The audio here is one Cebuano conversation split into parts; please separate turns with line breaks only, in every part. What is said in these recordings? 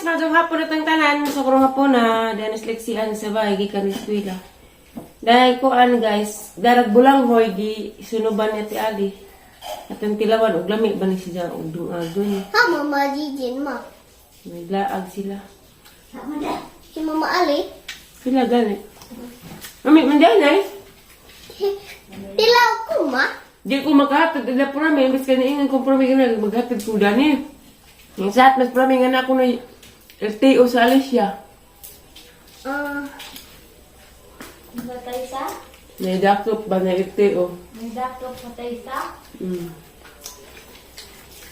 Maayong hapon na tang tanan. So karong hapon na Dennis Lexian sa bahay gikan eskwela. Dahil kuan guys, darag bulang hoy gi sunuban ni Ate Ali. Atong tilawan og lami ba ni siya og dungagon.
Ha, Mama Jijin, ma.
Naglaag sila.
Si Mama Ali.
Sila gani. Mami, man dyan ay.
Tilaw ko, ma.
Di ko makahatod ila prami, imbes ka niingan kung prami ka na, maghatod ko dani. Yung saat, mas prami nga na ako na LTO sa Alicia.
Ah,
Batay sa?
Naidakop ba na LTO?
May dakop patay sa?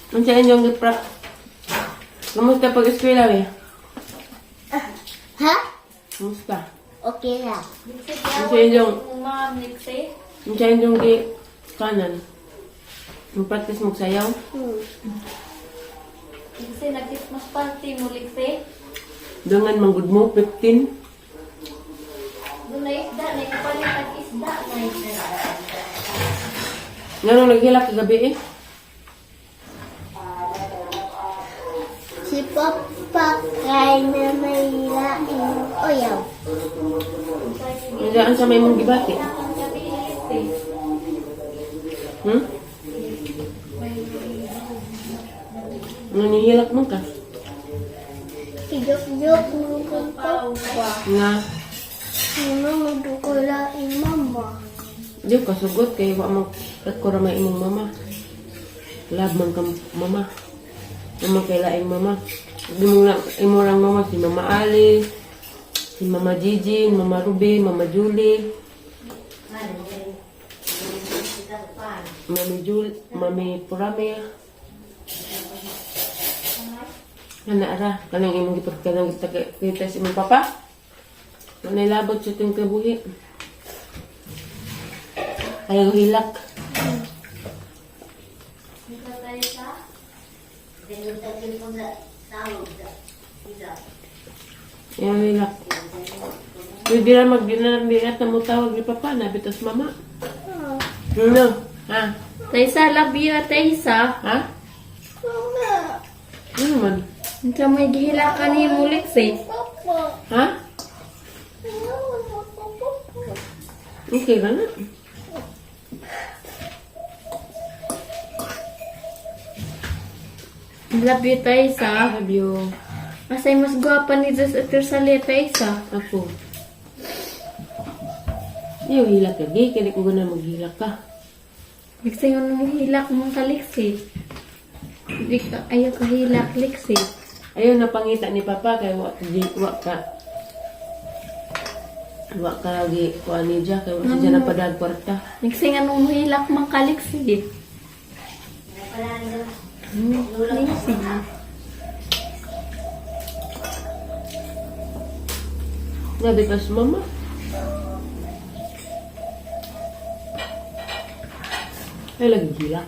Ang sa inyong giprak. Kamusta pag-eskwela eh?
Ha?
Kamusta?
Okay lang.
Liksi
Ang sa inyong,
Ma'am, liksi.
ang sa inyong gi kanan. Ang practice mo sayaw.
Liksi, nag-Christmas party mo, liksi.
Dangan manggod mo, 15.
Doon na isda, na ipalit ang isda, na isda.
Nga nung naghilak kagabi eh.
Si Papa kay na may laing oyaw.
Nandiyan sa may mong gibati.
Ang gabi, liksi.
Ano nihilak mo ka?
Si Jok-Jok nung kong Papa.
Nga,
Si Mama ko laing mama.
di ko kasugot kay wa mo ko ra may imong mama. Love man ka mama. Mama kay laing mama. Di mo lang imo lang mama si Mama Ali, si Mama Gigi, Mama Ruby, Mama Julie. Mami Jul, Mami Purame. Ana ra kanang imong gipagkanang kita kita sa imong papa. Manay labot sa ting kabuhi. Ayaw hilak.
Patay sa?
Ayaw hilak. Pwede ra magdinarang na mo tawag ni papa na bitos mama. No. Ha?
Taysa, love you, Taysa.
Ha?
Mama.
Ano man?
Ito may gihila ka ni mo, liksi.
Papa.
Ha?
Mama, Papa.
Okay ba na?
Love you, Taysa.
Love you.
Asay mas gwapa ni Diyos at Rosalia, Taysa.
Ako. Ayaw hilak lagi. Kaya di ko gana maghilak ka.
Liksi, yung hilak mo ka, liksi. Di ka, ayaw ka hilak, liksi.
Ayaw na pangita ni papa kay wa di wa ka. Wa ka gi kuan ni ja kay wa siya napadag kwarta.
Liksi, anong hilak man ka, liksi. Liksi.
Grabe ka sa mama. Ay, lagi gila.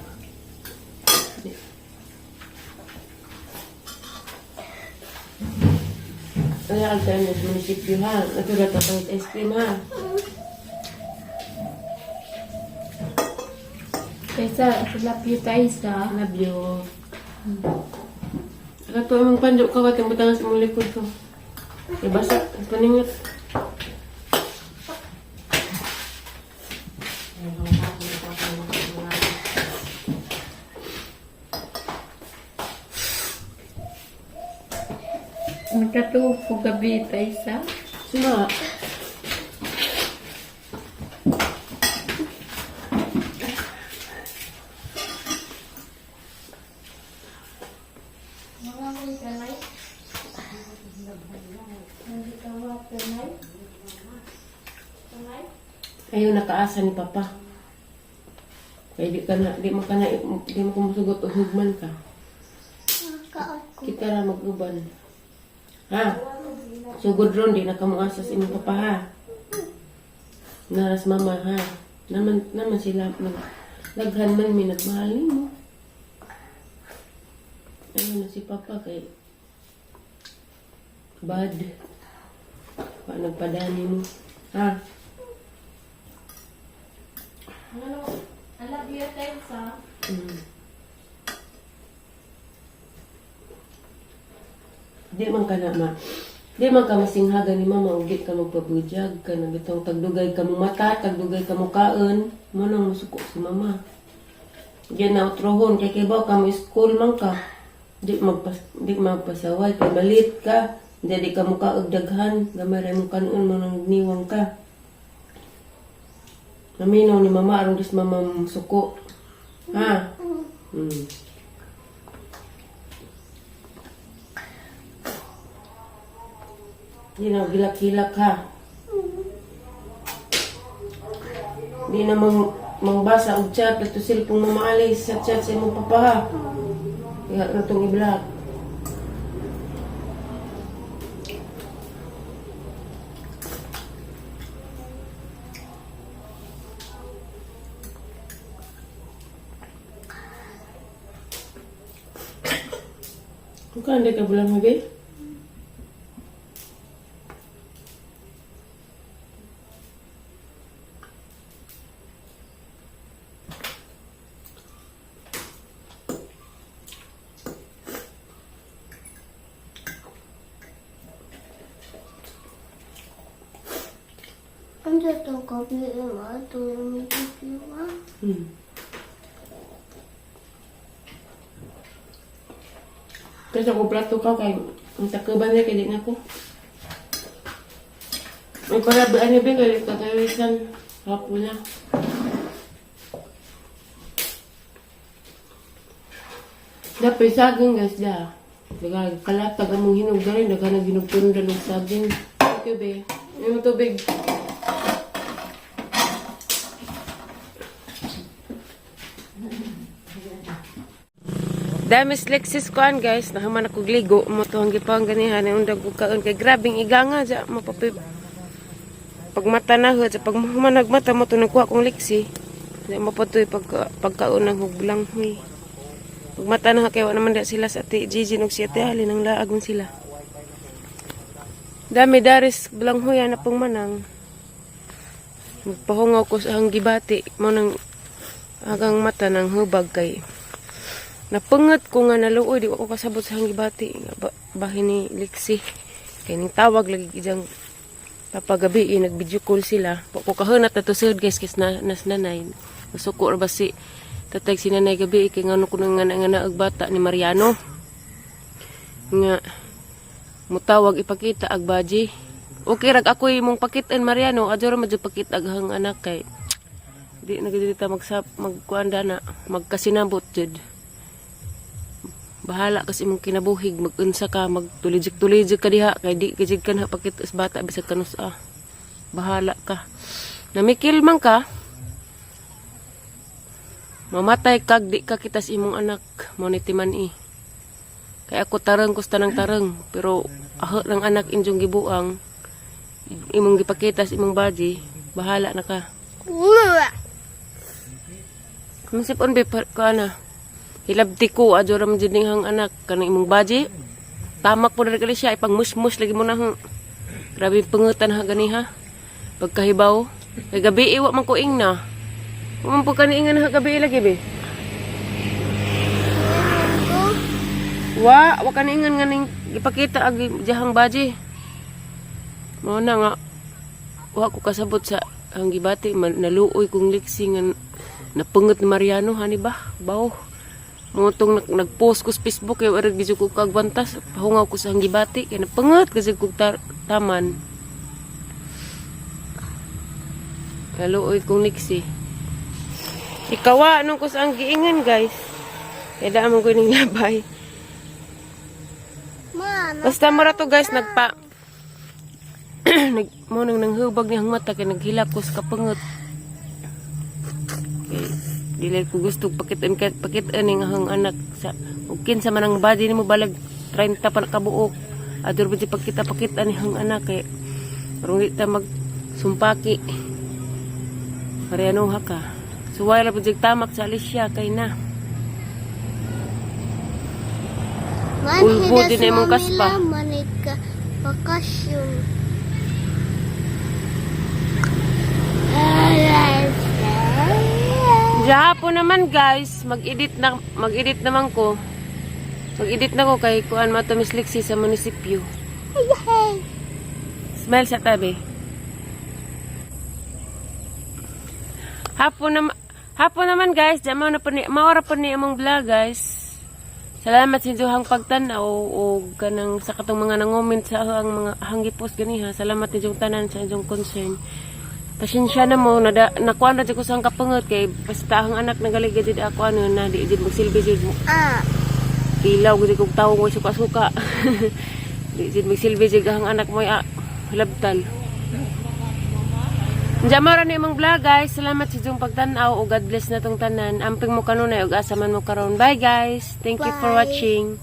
Kaya ang tayo sa munisipyo ha. Naturat ako ng ice cream ha.
Taysa, love you, Taysa.
Love you. Kato imong pandok ka katong butangan sa imong likod ko. Ibasa, paningot.
Nagkatupo gabi, Taysa.
Suma. Ayaw nakaasa ni Papa. Kaya di ka na, di mo ka na, di mo kumusugot o hugman ka.
Kaot ko.
Kita ra mag-uban. Ha? Sugod ron, di na ka muasa sa imong papa ha. Naras mama ha. Naman, naman sila, nag, daghan man may nagmahal nimo. Ayun na si papa kay bad. Pa nagpadani mo. Ha?
Ano? I love you, Taysa.
Di man ka na ma. Di man ka masinghagan ni mama ug di ka magpabudyag ka na bitong tagdugay ka mo mata, tagdugay ka mo kaon, mo nang musuko si mama. Diyan na utrohon kay kibaw ka mo school man ka. Di magpasaway kay balit ka. Di ka mo kaog daghan, gamay ra imong kanon mo nang niwang ka. Naminaw ni mama aron dis mama suko. Ha? Di na gilak-gilak ha. Di na mangbasa og chat ato cellphone mama Alice sa chat sa imong papa ha. Iha na tong i-block. Bukan hindi ka bulang mabi?
Ano itong gabi ma? Tulong ma?
Kasi ako plato ka kay ang takuban niya kay di na ko. May para ba ano ba kay katawisan hapon na. Dapat saging guys da. Daga kalatag among hinog dali daga na ginugtundan og saging. Thank you be. Yung tubig. Dami Lexis kuan guys, nahaman ako gligo mo to ang gipang ganihan ang undag og kaon kay grabing iganga ja mapapi pag mata na sa pag human nagmata mo to nagkuha kong liksi. Di mapatuy pag pagkaon ng huglang huy. Pag mata na kay wa naman da sila sa ate Gigi nog si ate Ali nang laag man sila. Dami daris balanghoy ana pong manang. Magpahungaw ko sa hanggibati mo nang agang mata ng hubag kay napangat ko nga naluoy di ko kasabot sa hanggibati nga ba, bahin ni Lexi kay ning tawag lagi ijang papagabi eh, nag video call sila wa ko kahunat na to guys kis na nas nanay masuko ra ba si tatay si nanay gabi eh, kay ngano ko nang nga nga og bata ni Mariano nga mutawag ipakita ag baji okay rag ako imong pakitaan Mariano adyo ra madyo pakita ag hang anak kay di na gid ta magsap magkuan na magkasinabot jud. Bahala kasi imong kinabuhig mag-unsa ka magtulijik-tulijik ka diha kay di ka jud ka na pakita sa bata bisag kanus-a. Bahala ka. Namikil man ka mamatay kag di ka kita sa imong anak mo ni timan i. Kay ako tarang kusta ng tarang pero aho ng anak inyong gibuang imong gipakita sa imong baji bahala na ka. Masip on be ka na. Hilabti ko adyo ra man jud ning hang anak kanang imong baji. Tamak po na rin siya ipang musmus lagi mo na hang. Grabe pangutan ha gani ha. Pagkahibaw. Kay gabi iwa man ko ingna. Wa man po kani ingan ha gabi lagi be. Wa kani ingan nga ning gipakita ag jahang baji. Mao na nga wa ko kasabot sa ang gibati man, naluoy kong liksi nga napungot ni Mariano hani ba baw mo tong nag-post ko sa Facebook kay wala gid ko kagwantas pahungaw ko sa hanggibati kay napungot kasi kog taman naluoy kong liksi ikawa nung ko sa ang giingan guys kay daan man ko ning labay.
Ma,
Basta mo ra to guys nagpa nag mo nang nanghubag ni ang mata kay naghilak ko sa kapangot. Kay dili ko gusto pakitan kay pakitan ning ang anak sa ug kinsa man ang body nimo balag 30 pa na kabuok. Ador ba di pagkita pakitan ni ang anak kay aron di ta mag sumpaki. Mariano ha ka. Suway ra pud tamak sa Alicia kay na.
Man,
Ulbo
hidas
din na imong kaspa.
mamila, manig ka bakasyon.
Jahapon naman guys, mag-edit naman ko. Mag-edit na ko kay kuan mato Miss Lexie sa munisipyo.
Hey.
Smile sa tabi. Hapon naman, guys, di mao na po ni maora po ni among vlog, guys. Salamat sa inyong pagtan-aw o kanang sa katong mga nangoment sa ang mga hanggi post ganiha. Salamat inyong tanan sa inyong concern. Pasensya na mo nada nakuan ra jud ko sa ang kapangot kay basta ang anak nagaligad jud ako ano na di jud magsilbi jud mo
Ah.
ilaw gud kog tawo mo suka-suka. Di jud magsilbi jud ang anak mo ah, labtan. Diyan mo ra ni imong vlog, guys. Salamat sa inyong pagtan-aw ug God bless na tong tanan. Amping mo kanunay ug asa man mo karon. Bye, guys. Thank you for
Bye.
watching.